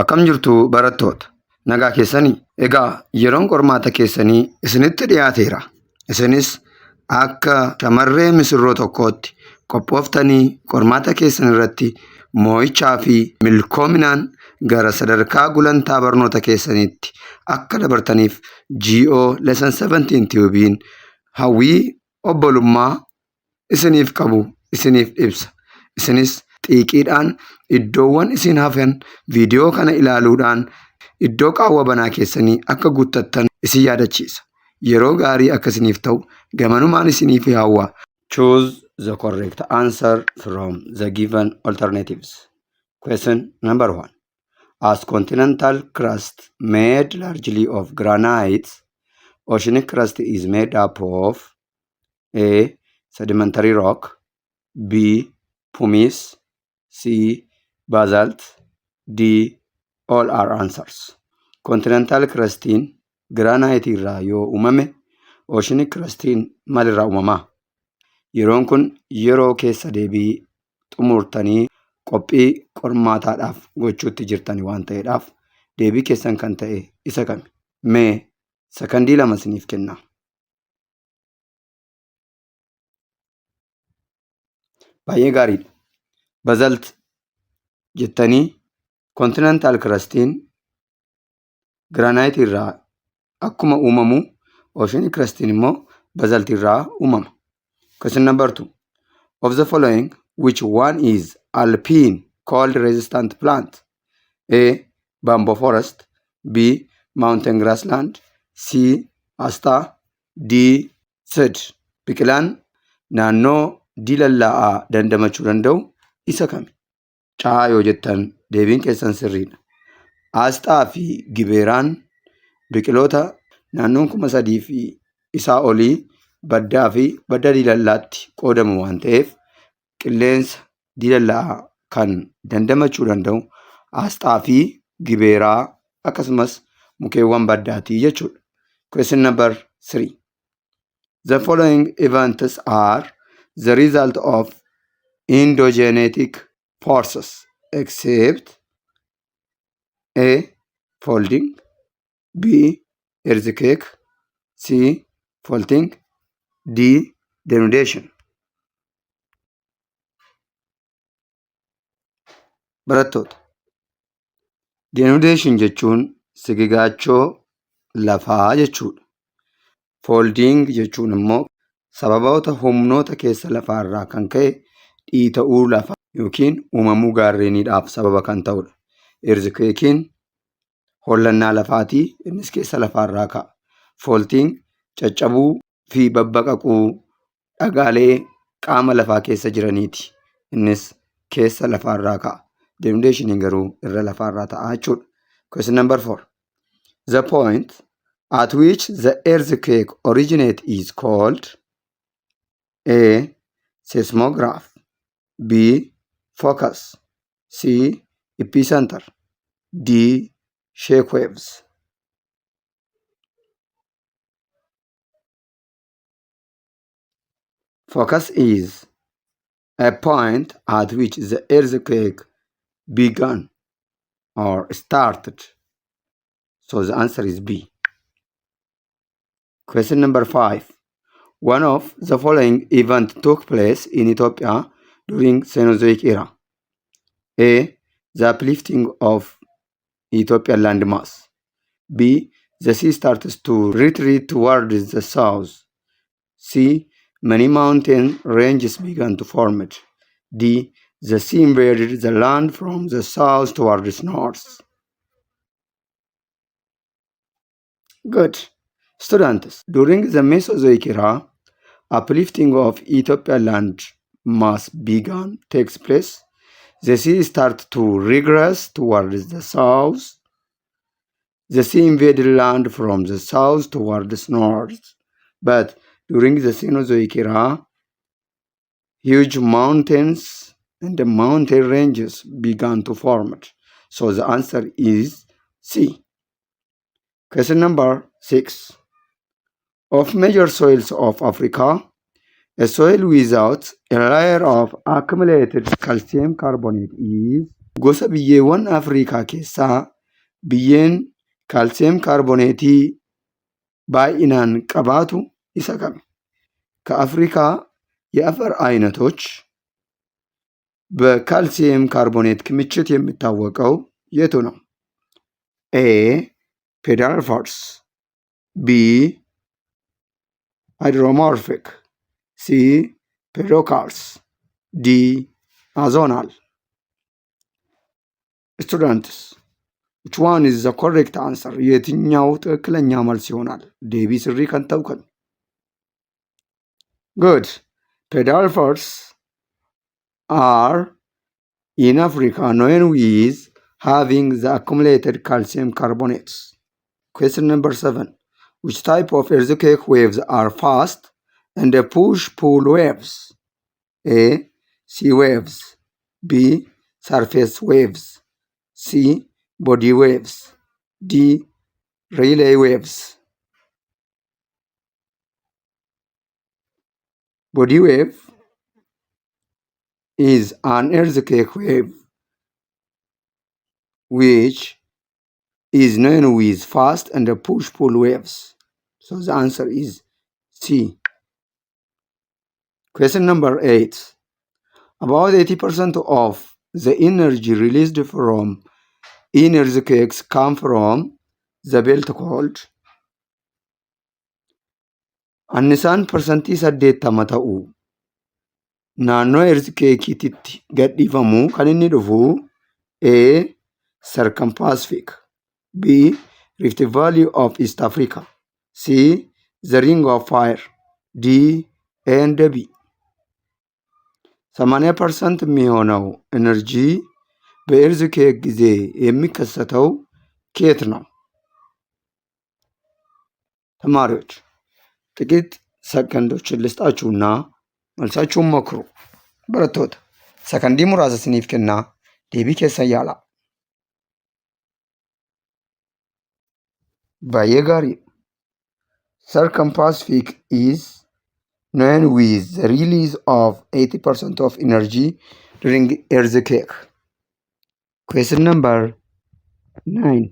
Akkam jirtu barattoota? Nagaa keessanii? Egaa yeroon qormaata keessanii isinitti dhiyaateera. Isinis akka shamarree misirroo tokkootti qophooftanii qormaata keessan irratti moo'ichaa fi milkoominaan gara sadarkaa gulantaa barnoota keessaniitti akka dabartaniif GO Lesson 17 Tiyuubiin hawwii obbolummaa isiniif qabu isiniif ibsa. Isinis xiiqiidhaan iddoowwan isin hafan viidiyoo kana ilaaluudhaan iddoo qaawwa banaa keessanii akka guuttattan isin yaadachiisa. Yeroo gaarii akka isiniif ta'u gamanumaan isiniif hawwa. Choose the correct answer from the given alternatives. Question number 1. As continental crust made largely of granite, oceanic crust is made up of A. Sedimentary rock, B. Pumice, C. Basalt, D. All are answers. Continental crustiin giraanaayitii irraa yoo uumame, oceanic crustiin maalirraa uumamaa? Yeroon kun yeroo keessa deebii xumurtanii qophii qormaataadhaaf gochuutti jirtani waan ta'eedhaaf deebii keessan kan ta'e isa kami? Mee sakandii lama isiniif kenna. Baay'ee gaariidha. Bazalt jettanii kontinental kirastiin giraanaayitii irraa akkuma uumamu oceanic kirastiin immoo bazaltii irraa uumama. Question number 2. Of the following, which one is alpine cold resistant plant? A. Bamboo forest, B. Mountain grassland, C. Asta, D. Sed. Biqilaan naannoo diilallaa'aa dandamachuu danda'u isa kami? C yoo jettan deebiin keessan sirriidha. Asxaa fi gibeeraan biqiloota naannoon 3000 fi isaa olii baddaa fi badda diilallaatti qoodamu waan ta'eef qilleensa diilallaa'aa kan dandamachuu danda'u asxaa fi gibeeraa akkasumas mukeewwan baddaati jechuudha. Question number 3. The following events are the result of endogenetic forces except A. Folding, B. Earthquake, C. Faulting, D. Denudation. Barattoota, denudation jechuun sigigaachoo lafaa jechuudha. Folding jechuun immoo sababoota humnoota keessa lafaa irraa kan ka'e dhiita'uu lafaa yookiin uumamuu gaarreeniidhaaf sababa kan ta'udha. Earthquake'n hollannaa lafaati. Innis keessa lafaarraa ka'a. Faulting caccabuu fi babbaqaquu dhagaalee qaama lafaa keessa jiraniiti. Innis keessa lafaarraa ka'a. Denudationiin garuu irra lafaarraa ta'a jechuudha. Question number 4. The point at which the earthquake originate is called A. Seismograph, B. Focus, C. Epicenter, D. Shock waves. Focus is a point at which the earthquake began or started. So the answer is B. Question number 5. One of the following event took place in Ethiopia during Cenozoic era. A. The uplifting of Ethiopian landmass. B. The sea starts to retreat towards the south. C. Many mountain ranges began to form. D. The sea invaded the land from the south towards north. Good. Students, during the Mesozoic era, uplifting of Ethiopian land mass began takes place. The sea started to regress towards the south. The sea invaded land from the south towards north. But during the Cenozoic era, huge mountains and the mountain ranges began to form. So the answer is C. Question number 6. Of major soils of Africa, a soil without a layer of accumulated calcium carbonate is Gosa biyyeewwan Afrikaa keessaa biyyeen kaalsiyeem kaarboneetii baay'inaan qabaatu isa kami? ከአፍሪካ የአፈር አይነቶች በካልሲየም ካርቦኔት ክምችት የሚታወቀው የቱ ነው? A pedalfers፣ B hydromorphic፣ C pedocals፣ D azonal። Students, which one is the correct answer? የትኛው ትክክለኛ መልስ ይሆናል? Deebii sirrii kan ta'u kami? Good. Pedalfers are in Africa known with having the accumulated calcium carbonates. Question number 7. Which type of earthquake waves are fast and push-pull waves? A. Sea waves. B. Surface waves. C. Body waves. D. Rayleigh waves. Body wave is an earthquake wave which is known with fast and push-pull waves. So the answer is C. Question number 8. About 80% of the energy released from in earthquakes come from the belt called. Annisaan 80% ta'u naannoo earthquakeiitti gadhiifamu kan inni dhufu: A. Circum-Pacific, B. Rift Valley of East Africa, C. The Ring of Fire, D. A and B. 80% የሚሆነው energy በ earthquake ጊዜ የሚከሰተው ከየት ነው? ተማሪዎች፣ ጥቂት ሰከንዶችን ልስጣችሁና መልሳችሁን ሞክሩ። Barattoota, sakandii muraasa isiniif kennaa, deebii keessan yaalaa. Baay'ee gaarii. Circum-Pacific is known with the release of 80% of energy during earthquake. Question number 9.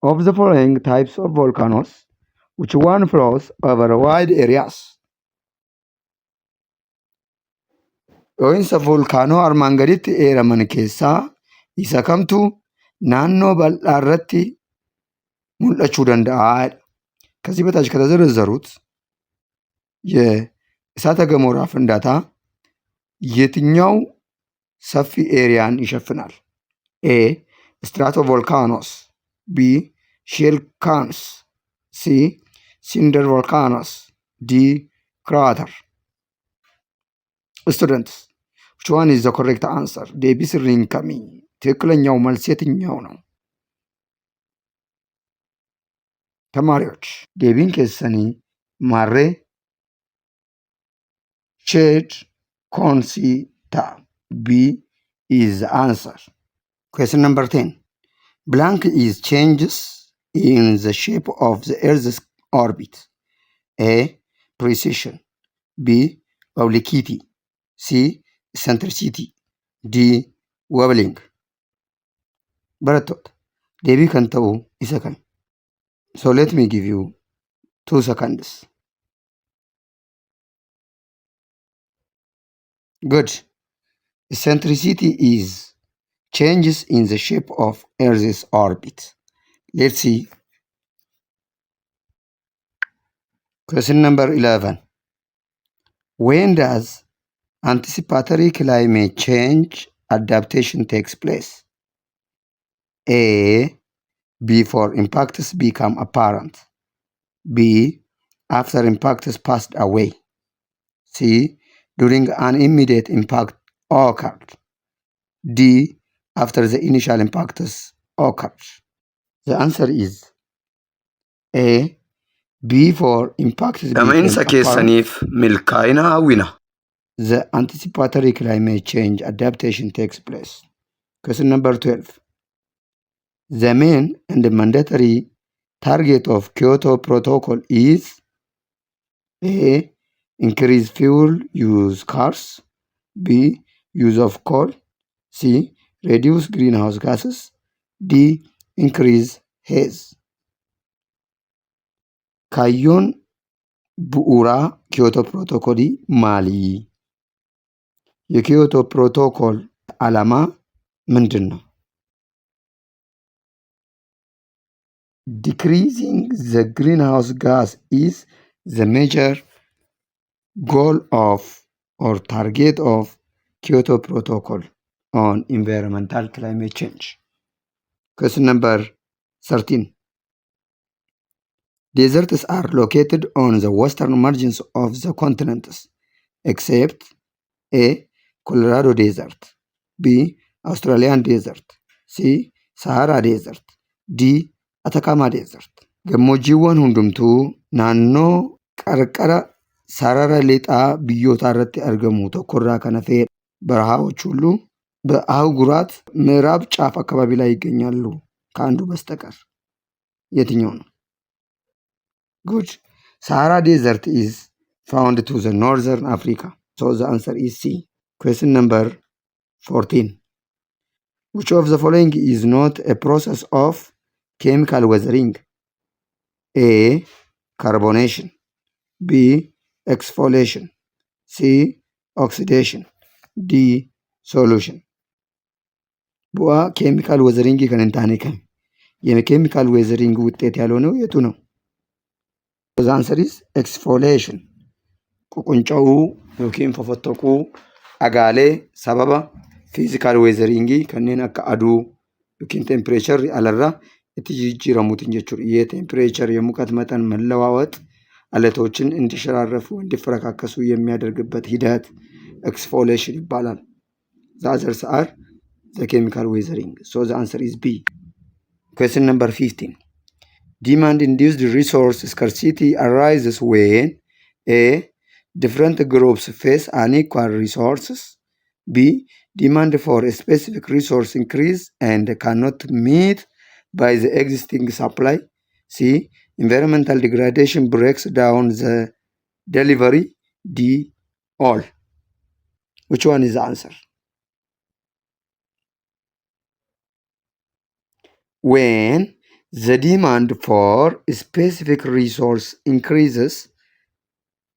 Of the following types of volcanoes, which one flows over wide areas? Dho'insa volkaanoo armaan gaditti eeraman keessaa isa kamtu naannoo bal'aa irratti mul'achuu danda'a? ከዚህ በታች ከተዘረዘሩት የእሳተ ገሞራ ፍንዳታ የትኛው ሰፊ area ን ይሸፍናል? A stratovolcanoes፣ B shield cones፣ C cinder volcanoes፣ D crater። Students, which one is the correct answer? Deebii sirriin kamii? ትክክለኛው መልስ የትኛው ነው? ተማሪዎች፣ deebiin keessanii maarree? Shield cones ta'a. B is the answer. Question number 10. Blank is changes in the shape of the Earth's orbit. A. Precession. B. Obliquity. C. Eccentricity. D. Wobbling. Barattoota, deebii kan ta'u isa kami? So let me give you 2 seconds. Good. Eccentricity is changes in the shape of Earth's orbit. Let's see. Question number 11. When does anticipatory climate change adaptation takes place? A. Before impacts become apparent. B. After impacts passed away. C. During an immediate impact occurred. D. After the initial impacts occurred. The answer is A. Before impacts became Dhama'iinsa apparent. Keessaniif milkaa'ina hawwina. The anticipatory climate change adaptation takes place. Question number 12. The main and mandatory target of Kyoto Protocol is: A. Increase fuel use cars. B. Use of coal. C. Reduce greenhouse gases. D. Increase haze. Kaayyoon bu'uuraa Kyoto Protocol maali? የኪዮቶ ፕሮቶኮል ዓላማ ምንድን ነው? Decreasing the greenhouse gas is the major goal of or target of Kyoto Protocol on environmental climate change. Question number 13. Deserts are located on the western margins of the continents except A. Colorado Desert, B. Australian Desert, C. Sahara Desert, D. Atacama Desert. Gammoojjiiwwan hundumtuu naannoo qarqara sarara lixaa biyyootaa irratti argamu tokkorraa kan hafedha. በረሃዎች ሁሉ በአህጉራት ምዕራብ ጫፍ አካባቢ ላይ ይገኛሉ ከአንዱ በስተቀር። የትኛው ነው? Good. Sahara Desert is found to the northern Africa. So the answer is C. Question number 14. Which of the following is not a process of chemical weathering? A. Carbonation. B. Exfoliation. C. Oxidation. D. Solution. Bu'aa chemical weathering kan hin taane kami? የ chemical weathering ውጤት ያልሆነው የቱ ነው? The answer is exfoliation. Ququnca'uu yookiin fofottaquu dhagaalee sababa physical weathering kanneen akka aduu yookiin temperatureri alarraa itti jijjiiramuutiin jechuudha. የ temperature የሙቀት መጠን መለዋወጥ አለቶችን እንዲሸራረፉ እንዲፈረካከሱ የሚያደርግበት ሂደት exfoliation ይባላል። The others are the chemical weathering. So the answer is B. Question number 15. Demand induced resource scarcity arises when A. Different groups face unequal resources. B. Demand for a specific resource increase and cannot meet by the existing supply. C. Environmental degradation breaks down the delivery. D. All. Which one is the answer? When the demand for a specific resource increases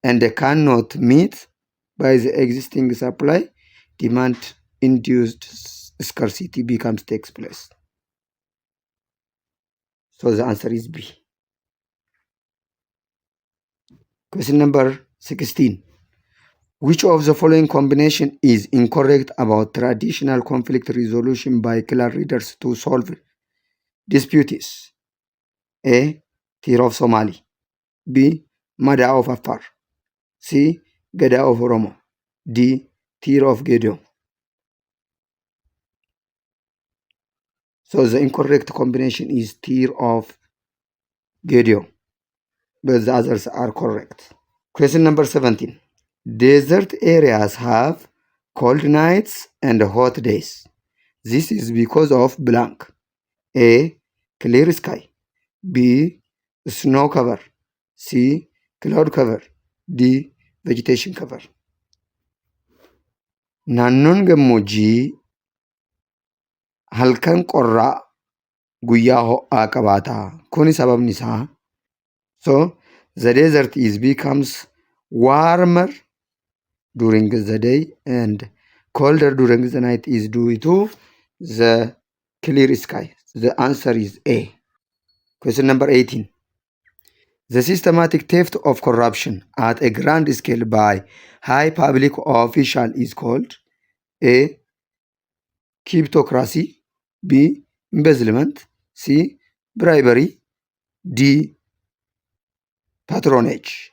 and cannot meet by the existing supply, demand induced scarcity becomes takes place. So the answer is B. Question number 16. Which of the following combination is incorrect about traditional conflict resolution by clan leaders to solve disputes? A. Xeer of Somali. B. Mada of Afar. C. Gada of Oromo. D. Xeer of Gedeo. So the incorrect combination is Xeer of Gedeo, but the others are correct. Question number 17. Desert areas have cold nights and hot days. This is because of blank. A. Clear sky. B. Snow cover. C. Cloud cover. D. Vegetation cover. Naannoon gammoojjii halkan qorraa guyyaa ho'aa qabaata. Kuni sababni isaa so the desert is becomes warmer during the day and colder during the night is due to the clear sky. The answer is A. Question number 18. The systematic theft of corruption at a grand scale by high public official is called A. Kleptocracy. B. Embezzlement. C. Bribery. D. Patronage.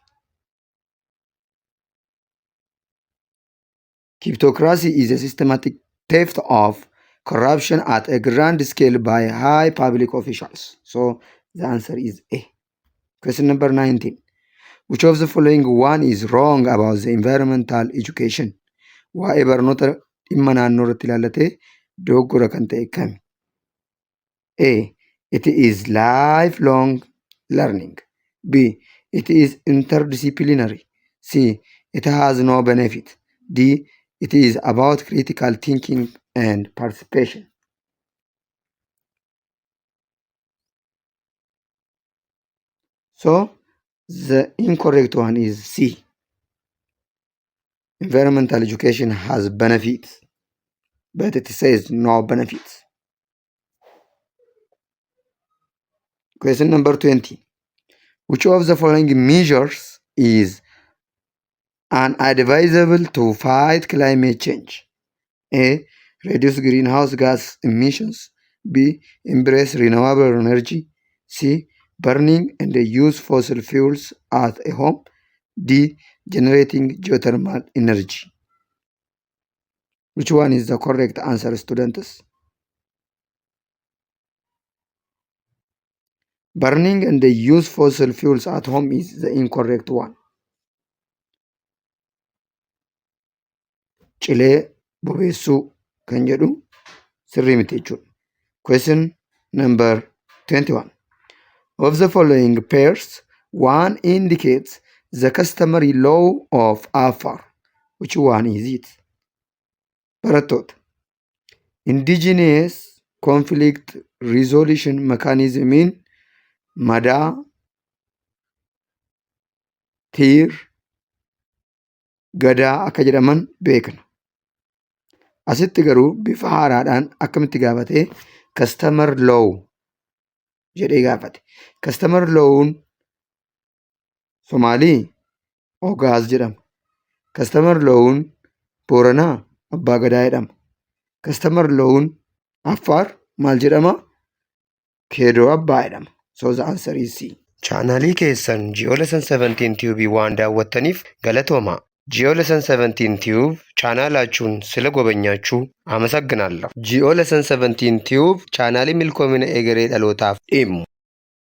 Kleptocracy is a systematic theft of corruption at a grand scale by high public officials. So the answer is A. Question number 19. Which of the following one is wrong about the environmental education? Waa'ee barnoota dhimma naannoo irratti ilaallatee dogoggora kan ta'e kami? A. It is lifelong learning. B. It is interdisciplinary. C. It has no benefit. D. It is about critical thinking and participation. So the incorrect one is C. Environmental education has benefits, but it says no benefits. Question number 20. Which of the following measures is unadvisable to fight climate change? A. Reduce greenhouse gas emissions. B. Embrace renewable energy. C. Burning and use fossil fuels at a home. D. Generating geothermal energy. Which one is the correct answer, students? Burning and use fossil fuels at home is the incorrect one. Cilee bobeessuu kan jedhu sirrii miti jechuudha. Question number 21. Of the following pairs, one indicates the customary law of Afar. Which one is it? Barattoota. Indigenous conflict resolution mechanism Madaa, Tiir, Gadaa akka jedhaman beekna. Asitti garuu bifa haaraadhaan akkamitti gaafatee customary law jedhee gaafate. Customary law'n Somaalii Ogaaz jedhama. Customary law'n Booranaa Abbaa Gadaa jedhama. Customary law'n Affaar maal jedhama? Keedoo Abbaa jedhama. So the answer is C. Chaanaalii keessan Ji'oolessan 17 Tube waan daawwattaniif galatoomaa. Ji'oolessan 17 Tube chaanaalaachuun ስለጎበኛችሁ አመሰግናለሁ። Ji'oolessan 17 Tube chaanaalii milkoomina egeree dhalootaaf dhimmu.